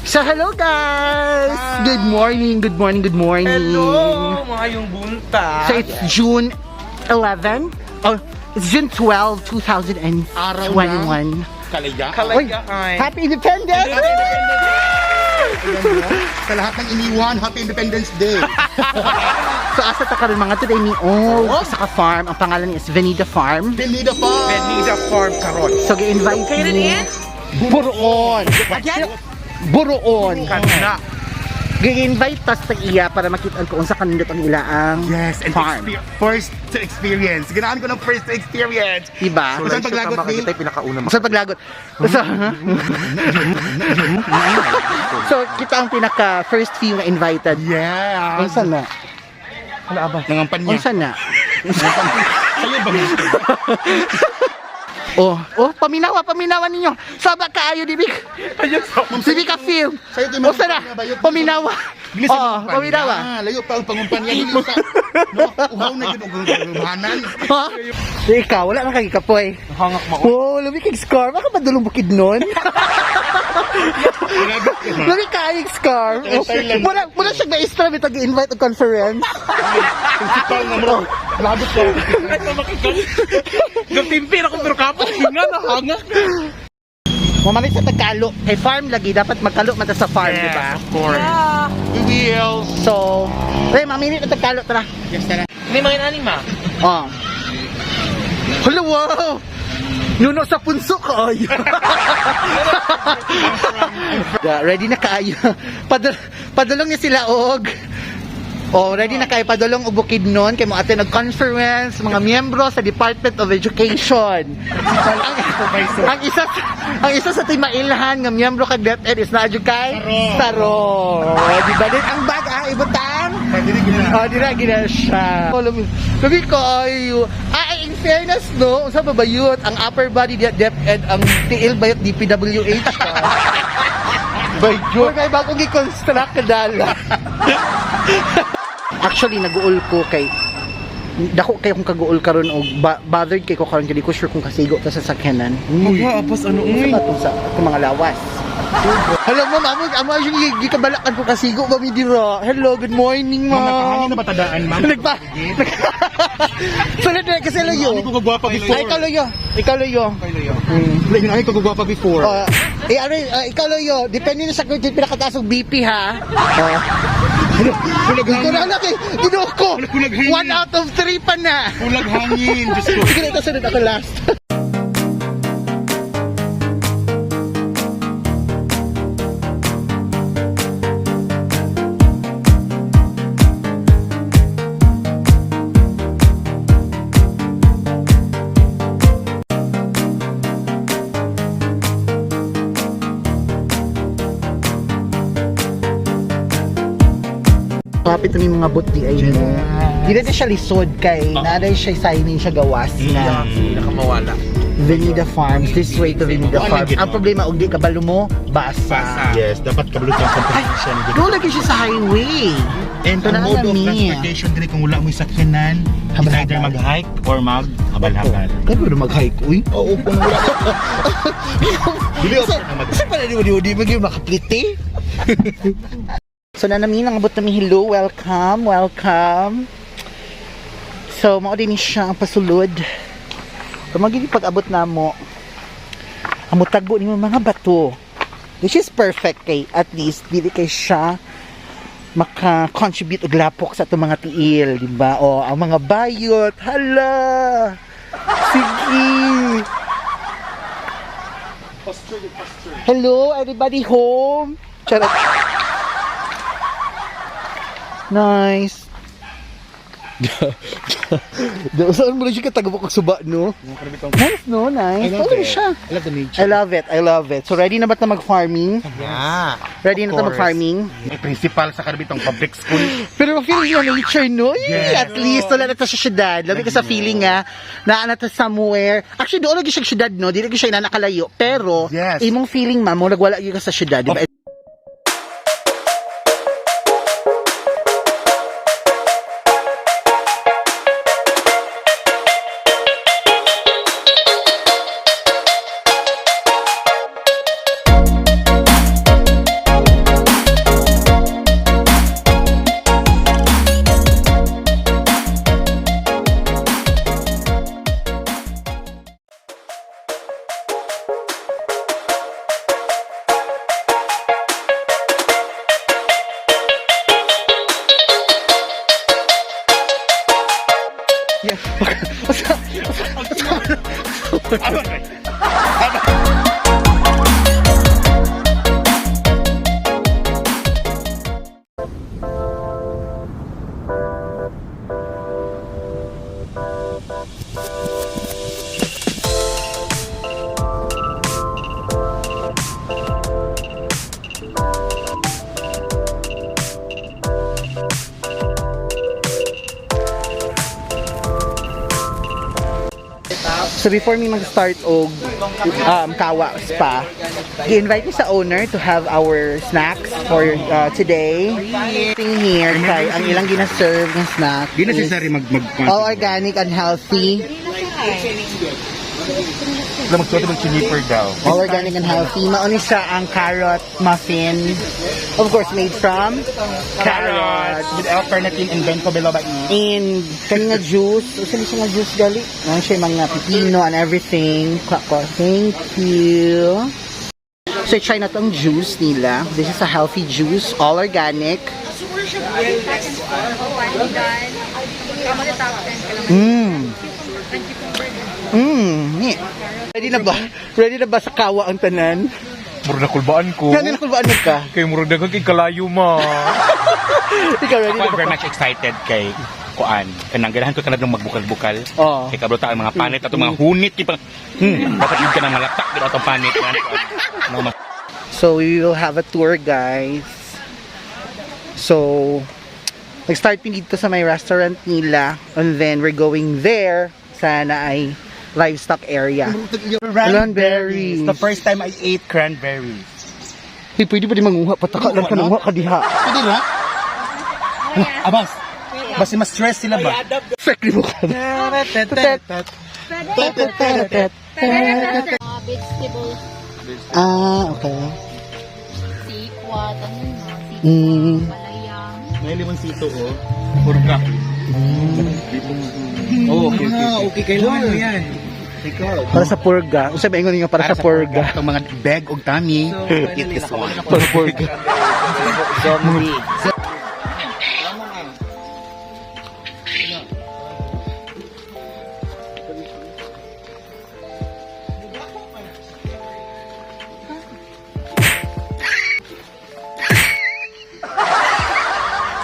So hello, guys! Hi. Good morning, good morning, good morning. Hello, maayong buntag. So it's June 11. Oh, it's June 12, 2021. Araw Kalaya. Uy, Kalayaan. Happy Independence! Sa lahat ng iniwan, Happy Independence Day. So asa ta karon mga today ni oh, sa ka farm. Ang pangalan is Venida Farm. Benida Farm! Benida Farm karon. So gi-invite ni Buroon. Buroon. Kana. Gi-invite tas tag iya para makita ko unsa kanindot ang ilaang Yes, and farm. First to experience. Ganahan ko ng first to experience. Diba? So, saan paglagot ni? Kita pinakauna. Sa paglagot. So, kita ang pinaka first few na invited. Yeah. Unsa na? Wala ba? Nangampan niya. Unsa na? Sa'yo ba? Oh, paminawa, paminawa ninyo. Saba kaayo di bik. Di ka film. Sa'yo kay Ma'am Unsa na? Panya ba yun? Paminawa. Dili sa Oh, pangumpanya. paminawa. Layo pa ang pangumpanya. Dili sa... No, uhaw na yun. Uhanan. Ha? So, ikaw, wala man kay kapoy. Hangak mo. Oh, lumi kay scarf. Baka madulong bukid nun. Lumi kay scarf. Wala, wala siya maestra bitag invite og conference. Principal nga mo. Labot ko. Gatimpir ako pero kapag hinga na hangak. Mamali sa Tagalog, kay farm lagi dapat magkalo man ta sa farm, di ba? Of course. We will. So, ay mamili na Tagalog tara. Yes, tara. Hindi mga inani ma. Oh. Hello, wow. Nuno sa punso kaayo. Yeah, ready na kaayo. Padulong niya sila og. Oh, ready na kayo padulong og Bukidnon kay mo attend og conference mga miyembro sa Department of Education. Ang isa sa timailhan nga miyembro kag DepEd is naa jud kay Saro. Di ba din ang bag ah ibutang? Pwede rin gina. Oh, di na gina siya. Oh, lumi ko ay ay, in fairness no, unsa ba bayot ang upper body di DepEd, ang tiil bayot DPWH ka. Bayot. Kay bagong gi-construct kadala. Actually naguol ko kay dako kay kung kaguol karon og bothered kay ko karon kay di ko sure kung kasigo ta sa sakyanan. Uy. Apas ano Unsa ba to sa atong mga lawas? Hello ma'am, amo amo yung gikabalakan ko kasigo ba mi dira. Hello, good morning, Ma'am, ma'am. nagpahangin na ba tadaan, ma'am? Nagpa. Sulit na kasi layo. Ano ko kagwapa before? Ay, ikaw layo. Ikaw layo. Wala, yun ay kagwapa before. Oh, eh, ano, ikaw layo. Depende na sa kung pinakataas og BP ha. Oh. Bulag Ikaw na hangin. anak eh. Ginoo ko. Bulag hangin. 1 out of 3 pa na. Bulag hangin. Diyos ko. Sige na, ito sunod ako last. Kapit ni mga bot di ay no. Di na siya lisod kay naa siya signing siya gawas na Nakamawala. Venida Farms, this way to Venida Ano Farms. ginawa? Ang problema, og di kabalo mo, basa. Yes, dapat kabalot ang comprehension. Doon lagi siya sa highway. And ang Ito na mode of kami. transportation diri kung wala mo'y sakyanan, is Habal-habal. either mag-hike or mag-habal-habal. Kaya mo mag-hike, uy. Oo, kung wala. Dili Kasi, ako na mag- kasi pala di mo di mo makaplite. So nanami nangabot nami, hello, welcome, welcome. So mao din siya ang pasulod. So magiging pag-abot namo. Ang mutago nimo mga bato. Which is perfect kay at least dili kay siya maka-contribute og lapok sa atong mga tiil, di ba? O ang mga bayot, hala. Sige. Hello, everybody home? Charot. Nice. Saan mo na siya katagabok og suba, no? Nice, no? Nice. I love Oh, it. siya. I love the nature. I love it. I love it. So, ready na ba ta mag-farming? Yeah. Ready na Of ta course. mag-farming? May principal sa Carbitong Public School. Pero feeling yung nature, no? Eh, Yes. at least, wala na ta sa syudad. Labi ka sa feeling, nga, na na ta somewhere. Actually, doon lagi siya syudad, no? Di lagi siya inanakalayo. Pero, Yes. imong feeling, ma'am, mo nagwala gyud ka sa syudad, di ba? niya. So before me mag-start og Kawa Spa, gi-invite mi sa owner to have our snacks for today. Thing here kay ang ilang gina-serve ng snack Di na is si Sari mag mag all organic and healthy. Magsuot mag chiniper daw. All organic and healthy. Mao ni siya ang carrot muffin. Of course, made from carrots. With L-carnitine and Benco biloba. And kani nga juice, usa ni siya nga juice gali. Mao siya yung mga pipino and everything. Kwa ko. Thank you. So try na tong juice nila. This is a healthy juice, all organic. Ni. Ready na ba? Ready na ba sa kawa ang tanan? Murag nakulbaan ko. Kani na kulbaan ka? Kay murag daghang kay kalayo ma. Ikaw ready Ako na I'm ba? very much excited kay kuan. Kanang ganahan ko kanang magbukal-bukal. Oo. Kay kabro ta ang mga panit atong mga hunit kay pang dapat yun ka nang malaktak gid atong panit yan. No, mas So we will have a tour, guys. So nag-start mi dito sa may restaurant nila and then we're going there sa naay livestock area. Cranberries. The first time I ate cranberries. Hey, pwede ba di manguha? Pataka lang ka nanguha ka diha. Pwede na? Abas. Basta mas stress sila ba? Fek mo ka. Tet. Tet. Vegetable Ah, okay. sikwat, ano na, palaya. May limonsito oh. Purga. Oh, okay. Okay, kailangan mo yan. Para sa purga. Unsa ba ingon ninyo para sa purga? Itong mga bag og tummy. Eat this one. Para purga. Zombie.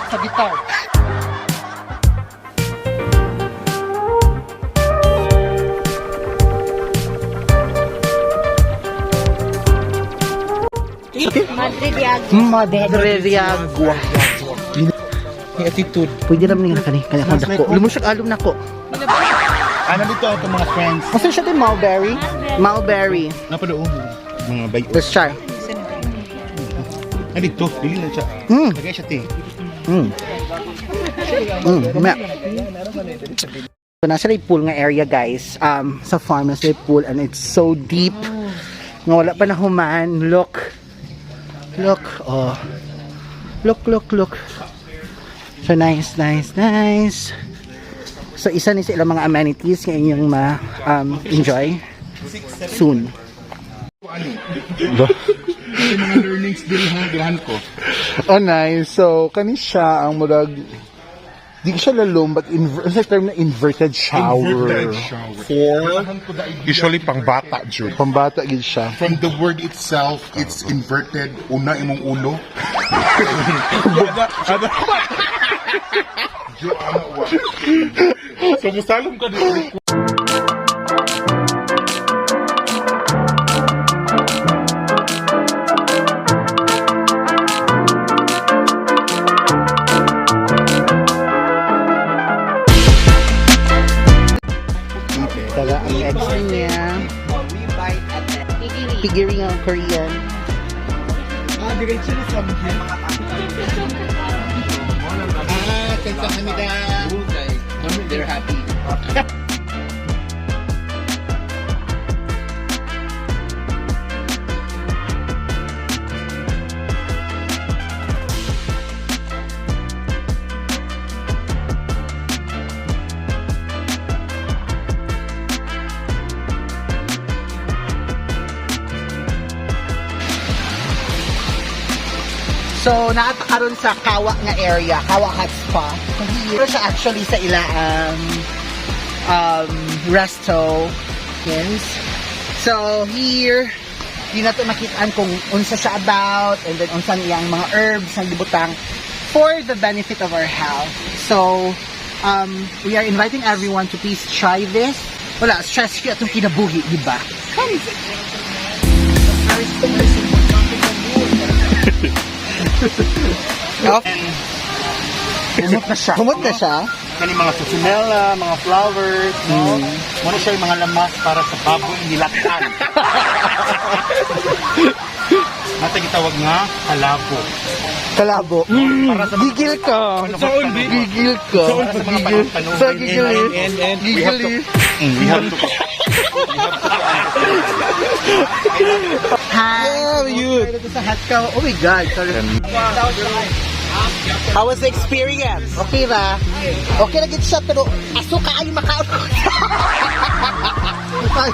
Sa guitar. Madre de Agua. Madre de agua. May attitude. Pwede naman nga kani kanya akong dako. Lumusok alom nako. Ano dito itong mga friends? Asa siya din mulberry? Mulberry. Napadoo. Mga bayo. Let's try. Ah, dito. Dili na siya. Lagay siya, te. Ma. So, nasa rin pool nga area, guys. Sa farm, nasa rin pool and it's so deep. Nga wala pa na human. Look. Look. Oh. Look, look, look. So nice, nice, nice. So isa ni sa ilang mga amenities nga inyong ma enjoy soon. Yung mga learnings din ha, ganahan ko. Oh, nice. So, kani siya ang murag di siya lalom but sa term na inverted shower. Inverted shower. For usually pang bata jud. Pambata gid siya. From the word itself, it's inverted. Una imong ulo. Jo ana wa. So musalom ka dito. Tara ang ex niya. Pigiri. Pigiri nga ang Korean. Ah, diretso na sa mga. Ah, kamsahamnida. They're happy. So, naata karon sa Kawa nga area, Kawa Hot Spa. Pero siya actually sa ilaang resto. Yes. So here, di na to makitaan kung unsa siya about and then unsa iyang mga herbs na gibutang for the benefit of our health. So, we are inviting everyone to please try this. Wala, stress free atong kinabuhi, di ba? Come! Okay. Humot na siya. Humot na siya. Kani mga susunela, mga flowers, no? Muna siya yung mga lamas para sa baboy nilaktan. Nasa gitawag nga kalabo. Kalabo. Para sa mga Gigil ka. Gigil ka. Para sa mga Gigil. panahon. Sa gigil. We have to, Gigil. we have to Hi. Yeah, you. Sa hat ka. Oh my God. Sorry. How was the experience? Okay ba? Okay na gid siya pero aso ka ay makaon. Ay.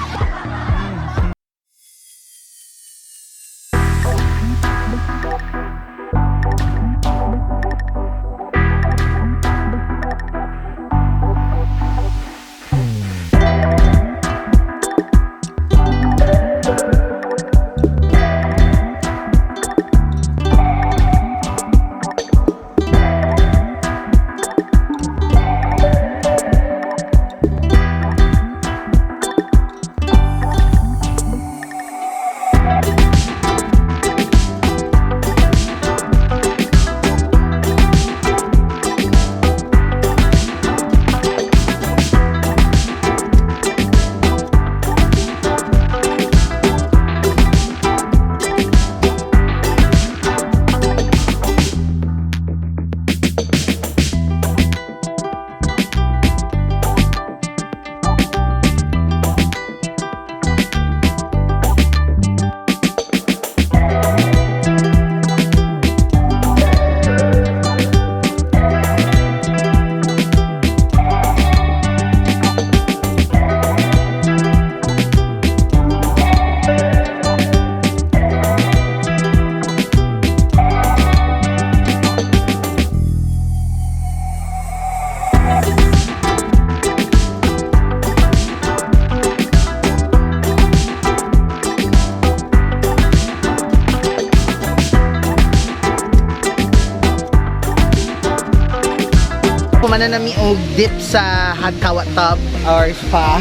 Kumana na mi og dip sa hot kawa tub or spa.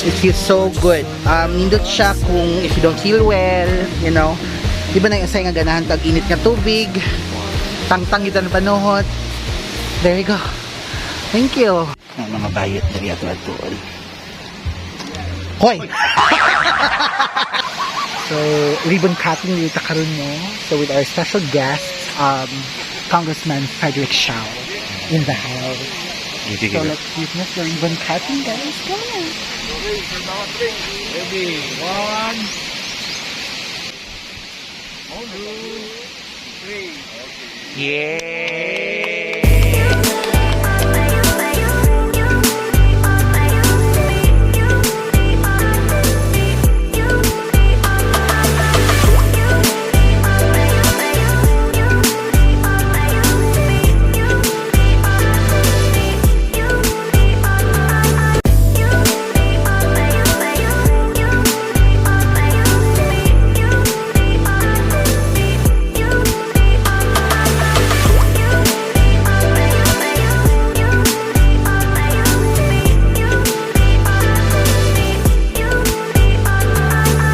It feels so good. Nindot siya kung if you don't feel well. Di ba na yung usay nga ganahan tag init nga tubig, tangtang ito na panuhot. There you go. Thank you. Ang mga bayot diri ato atuol. Hoy! So, ribbon cutting dito karon no. So with our special guest, Congressman Frederick Shaw in the house. So let's witness the ribbon cutting, guys. Come on. Ready, one, two, three. Yeah!